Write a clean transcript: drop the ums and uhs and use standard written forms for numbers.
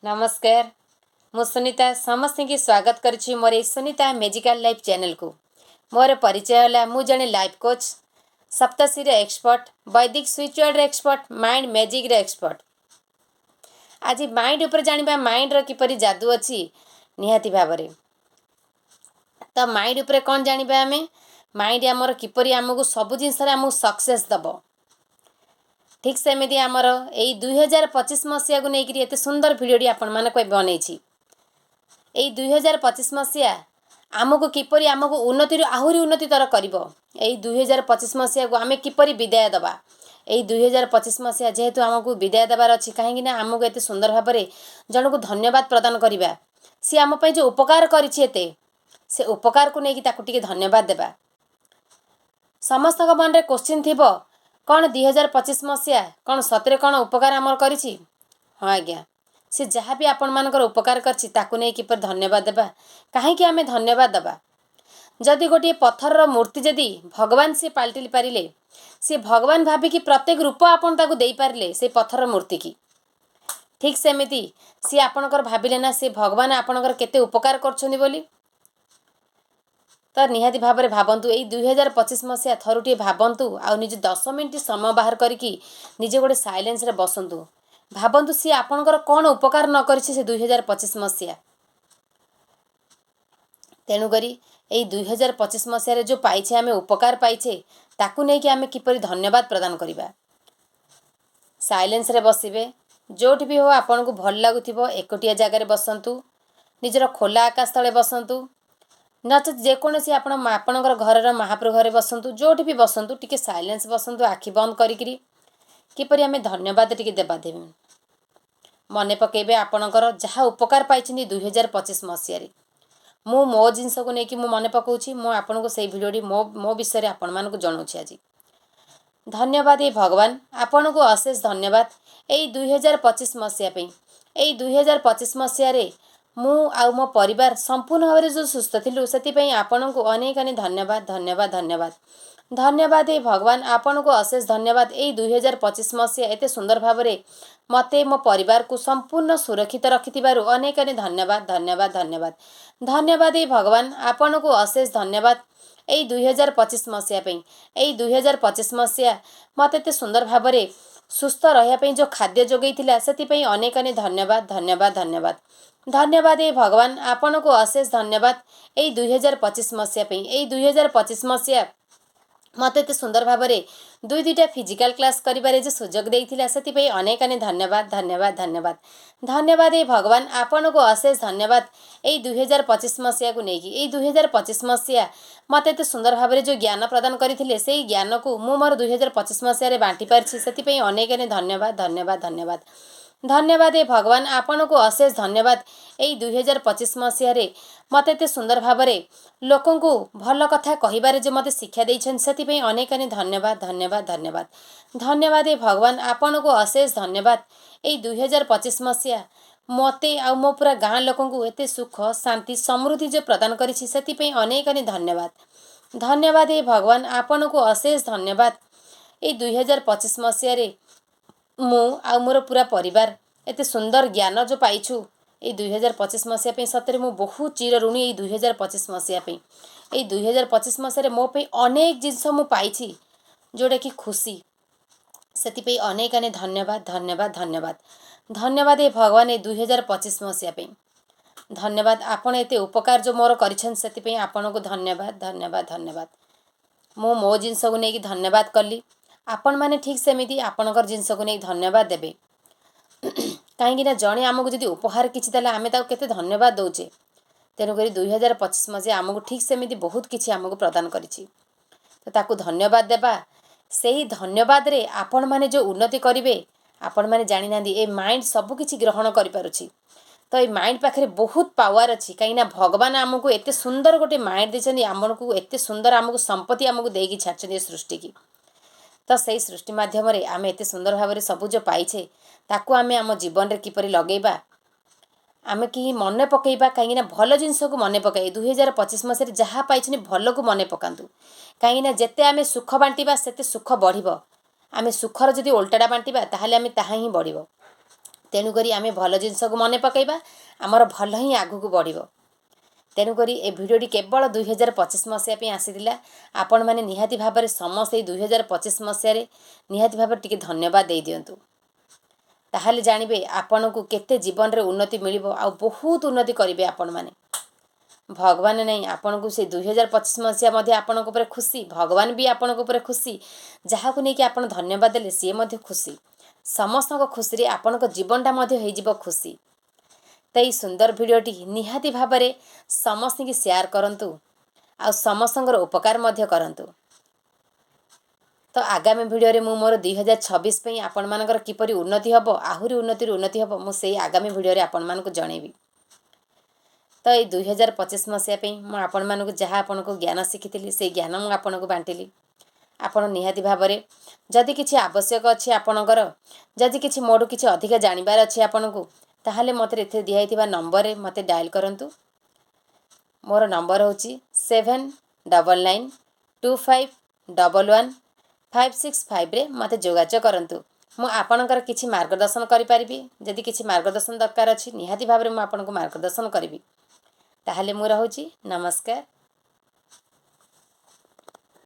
ନମସ୍କାର, ମୁଁ ସୁନିତା ସମସ୍ତଙ୍କୁ ସ୍ୱାଗତ କରୁଛି ମୋର ଏଇ ସୁନିତା ମ୍ୟାଜିକାଲ ଲାଇଫ୍ ଚ୍ୟାନେଲକୁ। ମୋର ପରିଚୟ ହେଲା, ମୁଁ ଜଣେ ଲାଇଫ୍ କୋଚ୍, ସପ୍ତର୍ଷିର ଏକ୍ସପର୍ଟ, ବୈଦିକ ସ୍ପିରିଚୁଆଲର ଏକ୍ସପର୍ଟ, ମାଇଣ୍ଡ ମ୍ୟାଜିକ୍ର ଏକ୍ସପର୍ଟ। ଆଜି ମାଇଣ୍ଡ ଉପରେ ଜାଣିବା, ମାଇଣ୍ଡର କିପରି ଯାଦୁ ଅଛି। ନିହାତି ଭାବରେ ତ ମାଇଣ୍ଡ ଉପରେ କ'ଣ ଜାଣିବା ଆମେ? ମାଇଣ୍ଡ ଆମର କିପରି ଆମକୁ ସବୁ ଜିନିଷରେ ଆମକୁ ସକ୍ସେସ୍ ଦେବ। ଠିକ୍ ସେମିତି ଆମର ଏଇ 2025 ମସିହାକୁ ନେଇକରି ଏତେ ସୁନ୍ଦର ଭିଡ଼ିଓଟି ଆପଣମାନଙ୍କ ପାଇଁ ବନେଇଛି। ଏଇ 2025 ମସିହା ଆମକୁ କିପରି ଆମକୁ ଉନ୍ନତିରୁ ଆହୁରି ଉନ୍ନତିତର କରିବ, ଏଇ 2025 ମସିହାକୁ ଆମେ କିପରି ବିଦାୟ ଦେବା। ଏଇ 2025 ମସିହା ଯେହେତୁ ଆମକୁ ବିଦାୟ ଦେବାର ଅଛି, କାହିଁକି ନା ଆମକୁ ଏତେ ସୁନ୍ଦର ଭାବରେ ଜଣକୁ ଧନ୍ୟବାଦ ପ୍ରଦାନ କରିବା। ସିଏ ଆମ ପାଇଁ ଯେଉଁ ଉପକାର କରିଛି ଏତେ, ସେ ଉପକାରକୁ ନେଇକି ତାକୁ ଟିକେ ଧନ୍ୟବାଦ ଦେବା। ସମସ୍ତଙ୍କ ମନରେ କୋଶ୍ଚିନ୍ ଥିବ, କ'ଣ 2025 ମସିହା କ'ଣ ସତରେ କ'ଣ ଉପକାର ଆମର କରିଛି? ହଁ ଆଜ୍ଞା, ସେ ଯାହା ବି ଆପଣମାନଙ୍କର ଉପକାର କରିଛି, ତାକୁ ନେଇ କିପରି ଧନ୍ୟବାଦ ଦେବା। କାହିଁକି ଆମେ ଧନ୍ୟବାଦ ଦେବା? ଯଦି ଗୋଟିଏ ପଥରର ମୂର୍ତ୍ତି ଯଦି ଭଗବାନ ସିଏ ପାଲଟି ପାରିଲେ, ସିଏ ଭଗବାନ ଭାବିକି ପ୍ରତ୍ୟେକ ରୂପ ଆପଣ ତାକୁ ଦେଇପାରିଲେ ସେଇ ପଥରର ମୂର୍ତ୍ତିକି, ଠିକ୍ ସେମିତି ସିଏ ଆପଣଙ୍କର ଭାବିଲେ ନା, ସେ ଭଗବାନ ଆପଣଙ୍କର କେତେ ଉପକାର କରୁଛନ୍ତି ବୋଲି। ତ ନିହାତି ଭାବରେ ଭାବନ୍ତୁ, ଏଇ 2025 ମସିହା ଥରୁଟିଏ ଭାବନ୍ତୁ ଆଉ ନିଜ 10 ମିନିଟ୍ ସମୟ ବାହାର କରିକି ନିଜେ ଗୋଟେ ସାଇଲେନ୍ସରେ ବସନ୍ତୁ। ଭାବନ୍ତୁ, ସିଏ ଆପଣଙ୍କର କ'ଣ ଉପକାର ନ କରିଛି ସେ 2025 ମସିହା। ତେଣୁକରି ଏଇ 2025 ମସିହାରେ ଯେଉଁ ପାଇଛେ, ଆମେ ଉପକାର ପାଇଛେ, ତାକୁ ନେଇକି ଆମେ କିପରି ଧନ୍ୟବାଦ ପ୍ରଦାନ କରିବା। ସାଇଲେନ୍ସରେ ବସିବେ, ଯେଉଁଠି ବି ହଉ ଆପଣଙ୍କୁ ଭଲ ଲାଗୁଥିବ, ଏକୁଟିଆ ଜାଗାରେ ବସନ୍ତୁ, ନିଜର ଖୋଲା ଆକାଶ ତଳେ ବସନ୍ତୁ, ନଚେତ୍ ଯେକୌଣସି ଆପଣ ଆପଣଙ୍କର ଘରର ମହାପ୍ରଭୁ ଘରେ ବସନ୍ତୁ। ଯେଉଁଠି ବି ବସନ୍ତୁ, ଟିକେ ସାଇଲେନ୍ସ ବସନ୍ତୁ, ଆଖି ବନ୍ଦ କରିକିରି କିପରି ଆମେ ଧନ୍ୟବାଦ ଟିକେ ଦେବା ଦେବେ। ମନେ ପକାଇବେ ଆପଣଙ୍କର ଯାହା ଉପକାର ପାଇଛନ୍ତି 2025 ମସିହାରେ। ମୁଁ ମୋ ଜିନିଷକୁ ନେଇକି ମୁଁ ମନେ ପକାଉଛି। ମୁଁ ଆପଣଙ୍କୁ ସେଇ ଭିଡ଼ିଓଟି ମୋ ମୋ ବିଷୟରେ ଆପଣମାନଙ୍କୁ ଜଣାଉଛି ଆଜି। ଧନ୍ୟବାଦ ଏଇ ଭଗବାନ, ଆପଣଙ୍କୁ ଅଶେଷ ଧନ୍ୟବାଦ ଏଇ 2025 ମସିହା ପାଇଁ। ଏଇ 2025 ମସିହାରେ ମୁଁ ଆଉ ମୋ ପରିବାର ସମ୍ପୂର୍ଣ୍ଣ ଭାବରେ ଯେଉଁ ସୁସ୍ଥ ଥିଲୁ, ସେଥିପାଇଁ ଆପଣଙ୍କୁ ଅନେକ ଅନେକ ଧନ୍ୟବାଦ, ଧନ୍ୟବାଦ, ଧନ୍ୟବାଦ। ଧନ୍ୟବାଦ ଏଇ ଭଗବାନ, ଆପଣଙ୍କୁ ଅଶେଷ ଧନ୍ୟବାଦ। ଏଇ 2025 ମସିହା ଏତେ ସୁନ୍ଦର ଭାବରେ ମୋତେ, ମୋ ପରିବାରକୁ ସମ୍ପୂର୍ଣ୍ଣ ସୁରକ୍ଷିତ ରଖିଥିବାରୁ ଅନେକ ଅନେକ ଧନ୍ୟବାଦ, ଧନ୍ୟବାଦ, ଧନ୍ୟବାଦ। ଧନ୍ୟବାଦ ଏଇ ଭଗବାନ, ଆପଣଙ୍କୁ ଅଶେଷ ଧନ୍ୟବାଦ ଏଇ 2025 ମସିହା ପାଇଁ। ଏଇ 2025 ମସିହା ମୋତେ ଏତେ ସୁନ୍ଦର ଭାବରେ ସୁସ୍ଥ ରହିବା ପାଇଁ ଯେଉଁ ଖାଦ୍ୟ ଯୋଗାଇଥିଲା, ସେଥିପାଇଁ ଅନେକ ଅନେକ ଧନ୍ୟବାଦ, ଧନ୍ୟବାଦ, ଧନ୍ୟବାଦ। ଧନ୍ୟବାଦ ଏଇ ଭଗବାନ, ଆପଣଙ୍କୁ ଅଶେଷ ଧନ୍ୟବାଦ ଏଇ 2025 ମସିହା ପାଇଁ। ଏଇ 2025 ମସିହା ମୋତେ ଏତେ ସୁନ୍ଦର ଭାବରେ ଦୁଇ ଦୁଇଟା ଫିଜିକାଲ୍ କ୍ଲାସ୍ କରିବାରେ ଯେଉଁ ସୁଯୋଗ ଦେଇଥିଲା, ସେଥିପାଇଁ ଅନେକ ଅନେକ ଧନ୍ୟବାଦ, ଧନ୍ୟବାଦ, ଧନ୍ୟବାଦ। ଧନ୍ୟବାଦ ଏଇ ଭଗବାନ, ଆପଣଙ୍କୁ ଅଶେଷ ଧନ୍ୟବାଦ ଏଇ 2025 ମସିହାକୁ ନେଇକି। ଏଇ 2025 ମସିହା ମୋତେ ଏତେ ସୁନ୍ଦର ଭାବରେ ଯେଉଁ ଜ୍ଞାନ ପ୍ରଦାନ କରିଥିଲେ, ସେଇ ଜ୍ଞାନକୁ ମୁଁ ମୋର 2025 ମସିହାରେ ବାଣ୍ଟି ପାରିଛି, ସେଥିପାଇଁ ଅନେକ ଅନେକ ଧନ୍ୟବାଦ, ଧନ୍ୟବାଦ, ଧନ୍ୟବାଦ। ଧନ୍ୟବାଦ ଏ ଭଗବାନ, ଆପଣଙ୍କୁ ଅଶେଷ ଧନ୍ୟବାଦ। ଏଇ 2025 ମସିହାରେ ମୋତେ ଏତେ ସୁନ୍ଦର ଭାବରେ ଲୋକଙ୍କୁ ଭଲ କଥା କହିବାରେ ଯେ ମୋତେ ଶିକ୍ଷା ଦେଇଛନ୍ତି, ସେଥିପାଇଁ ଅନେକ ଅନେକ ଧନ୍ୟବାଦ, ଧନ୍ୟବାଦ, ଧନ୍ୟବାଦ। ଧନ୍ୟବାଦ ଏ ଭଗବାନ, ଆପଣଙ୍କୁ ଅଶେଷ ଧନ୍ୟବାଦ। ଏଇ 2025 ମସିହା ମୋତେ ଆଉ ମୋ ପୁରା ଗାଁ ଲୋକଙ୍କୁ ଏତେ ସୁଖ, ଶାନ୍ତି, ସମୃଦ୍ଧି ଯେଉଁ ପ୍ରଦାନ କରିଛି, ସେଥିପାଇଁ ଅନେକ ଅନେକ ଧନ୍ୟବାଦ। ଧନ୍ୟବାଦ ଏ ଭଗବାନ, ଆପଣଙ୍କୁ ଅଶେଷ ଧନ୍ୟବାଦ। ଏଇ 2025 ମସିହାରେ ମୁଁ ଆଉ ମୋର ପୁରା ପରିବାର ଏତେ ସୁନ୍ଦର ଜ୍ଞାନ ଯେଉଁ ପାଇଛୁ ଏଇ 2025 ମସିହା ପାଇଁ, ସତରେ ମୁଁ ବହୁତ ଚିର ଋଣୀ ଏଇ 2025 ମସିହା ପାଇଁ। ଏଇ 2025 ମସିହାରେ ମୋ ପାଇଁ ଅନେକ ଜିନିଷ ମୁଁ ପାଇଛି, ଯେଉଁଟାକି ଖୁସି, ସେଥିପାଇଁ ଅନେକ ଅନେକ ଧନ୍ୟବାଦ, ଧନ୍ୟବାଦ, ଧନ୍ୟବାଦ। ଧନ୍ୟବାଦ ଏ ଭଗବାନ ଏ 2025 ମସିହା ପାଇଁ। ଧନ୍ୟବାଦ, ଆପଣ ଏତେ ଉପକାର ଯେଉଁ ମୋର କରିଛନ୍ତି, ସେଥିପାଇଁ ଆପଣଙ୍କୁ ଧନ୍ୟବାଦ, ଧନ୍ୟବାଦ, ଧନ୍ୟବାଦ। ମୁଁ ମୋ ଜିନିଷକୁ ନେଇକି ଧନ୍ୟବାଦ କଲି। ଆପଣମାନେ ଠିକ୍ ସେମିତି ଆପଣଙ୍କର ଜିନିଷକୁ ନେଇ ଧନ୍ୟବାଦ ଦେବେ। କାହିଁକିନା ଜଣେ ଆମକୁ ଯଦି ଉପହାର କିଛି ଦେଲା, ଆମେ ତାକୁ କେତେ ଧନ୍ୟବାଦ ଦେଉଛେ। ତେଣୁକରି 2025 ମସିହା ଆମକୁ ଠିକ୍ ସେମିତି ବହୁତ କିଛି ଆମକୁ ପ୍ରଦାନ କରିଛି, ତ ତାକୁ ଧନ୍ୟବାଦ ଦେବା। ସେଇ ଧନ୍ୟବାଦରେ ଆପଣମାନେ ଯେଉଁ ଉନ୍ନତି କରିବେ, ଆପଣମାନେ ଜାଣିନାହାନ୍ତି। ଏ ମାଇଣ୍ଡ ସବୁ କିଛି ଗ୍ରହଣ କରିପାରୁଛି। ତ ଏଇ ମାଇଣ୍ଡ ପାଖରେ ବହୁତ ପାୱାର ଅଛି, କାହିଁକିନା ଭଗବାନ ଆମକୁ ଏତେ ସୁନ୍ଦର ଗୋଟେ ମାଇଣ୍ଡ ଦେଇଛନ୍ତି, ଆମକୁ ଏତେ ସୁନ୍ଦର ଆମକୁ ସମ୍ପତ୍ତି ଆମକୁ ଦେଇକି ଛାଡ଼ିଛନ୍ତି ଏ ସୃଷ୍ଟିକି। ତ ସେଇ ସୃଷ୍ଟି ମାଧ୍ୟମରେ ଆମେ ଏତେ ସୁନ୍ଦର ଭାବରେ ସବୁ ଯେଉଁ ପାଇଛେ, ତାକୁ ଆମେ ଆମ ଜୀବନରେ କିପରି ଲଗେଇବା, ଆମେ କି ମନେ ପକାଇବା। କାହିଁକିନା ଭଲ ଜିନିଷକୁ ମନେ ପକାଇ 2025 ମସିହାରେ ଯାହା ପାଇଛନ୍ତି, ଭଲକୁ ମନେ ପକାନ୍ତୁ। କାହିଁକିନା ଯେତେ ଆମେ ସୁଖ ବାଣ୍ଟିବା, ସେତେ ସୁଖ ବଢ଼ିବ। ଆମେ ସୁଖର ଯଦି ଓଲଟାଟା ବାଣ୍ଟିବା, ତାହେଲେ ଆମେ ତାହା ହିଁ ବଢ଼ିବ। ତେଣୁକରି ଆମେ ଭଲ ଜିନିଷକୁ ମନେ ପକାଇବା, ଆମର ଭଲ ହିଁ ଆଗକୁ ବଢ଼ିବ। ତେଣୁକରି ଏ ଭିଡ଼ିଓଟି କେବଳ 2025 ମସିହା ପାଇଁ ଆସିଥିଲା। ଆପଣମାନେ ନିହାତି ଭାବରେ ସମସ୍ତେ ଏଇ 2025 ମସିହାରେ ନିହାତି ଭାବରେ ଟିକେ ଧନ୍ୟବାଦ ଦେଇଦିଅନ୍ତୁ, ତାହେଲେ ଜାଣିବେ ଆପଣଙ୍କୁ କେତେ ଜୀବନରେ ଉନ୍ନତି ମିଳିବ ଆଉ ବହୁତ ଉନ୍ନତି କରିବେ ଆପଣମାନେ। ଭଗବାନ ନାଇଁ, ଆପଣଙ୍କୁ ସେ 2025 ମସିହା ମଧ୍ୟ ଆପଣଙ୍କ ଉପରେ ଖୁସି, ଭଗବାନ ବି ଆପଣଙ୍କ ଉପରେ ଖୁସି। ଯାହାକୁ ନେଇକି ଆପଣ ଧନ୍ୟବାଦ ଦେଲେ ସିଏ ମଧ୍ୟ ଖୁସି। ସମସ୍ତଙ୍କ ଖୁସିରେ ଆପଣଙ୍କ ଜୀବନଟା ମଧ୍ୟ ହେଇଯିବ ଖୁସି। ତ ଏଇ ସୁନ୍ଦର ଭିଡ଼ିଓଟି ନିହାତି ଭାବରେ ସମସ୍ତଙ୍କୁ ସେୟାର କରନ୍ତୁ ଆଉ ସମସ୍ତଙ୍କର ଉପକାର ମଧ୍ୟ କରନ୍ତୁ। ତ ଆଗାମୀ ଭିଡ଼ିଓରେ ମୁଁ ମୋର 2026 ପାଇଁ ଆପଣମାନଙ୍କର କିପରି ଉନ୍ନତି ହେବ, ଆହୁରି ଉନ୍ନତିରୁ ଉନ୍ନତି ହେବ, ମୁଁ ସେଇ ଆଗାମୀ ଭିଡ଼ିଓରେ ଆପଣମାନଙ୍କୁ ଜଣେଇବି। ତ ଏଇ 2025 ମସିହା ପାଇଁ ମୁଁ ଆପଣମାନଙ୍କୁ ଯାହା ଆପଣଙ୍କୁ ଜ୍ଞାନ ଶିଖିଥିଲି, ସେଇ ଜ୍ଞାନ ମୁଁ ଆପଣଙ୍କୁ ବାଣ୍ଟିଲି। ଆପଣ ନିହାତି ଭାବରେ ଯଦି କିଛି ଆବଶ୍ୟକ ଅଛି ଆପଣଙ୍କର, ଯଦି କିଛି ମୋଠୁ କିଛି ଅଧିକା ଜାଣିବାର ଅଛି ଆପଣଙ୍କୁ, ତାହେଲେ ମୋତେ ଏଥିରେ ଦିଆହେଇଥିବା ନମ୍ବରରେ ମୋତେ ଡାଏଲ୍ କରନ୍ତୁ। ମୋର ନମ୍ବର ହେଉଛି 7992511565ରେ ମୋତେ ଯୋଗାଯୋଗ କରନ୍ତୁ। ମୁଁ ଆପଣଙ୍କର କିଛି ମାର୍ଗଦର୍ଶନ କରିପାରିବି। ଯଦି କିଛି ମାର୍ଗଦର୍ଶନ ଦରକାର ଅଛି, ନିହାତି ଭାବରେ ମୁଁ ଆପଣଙ୍କୁ ମାର୍ଗଦର୍ଶନ କରିବି। ତାହେଲେ ମୁଁ ରହୁଛି, ନମସ୍କାର।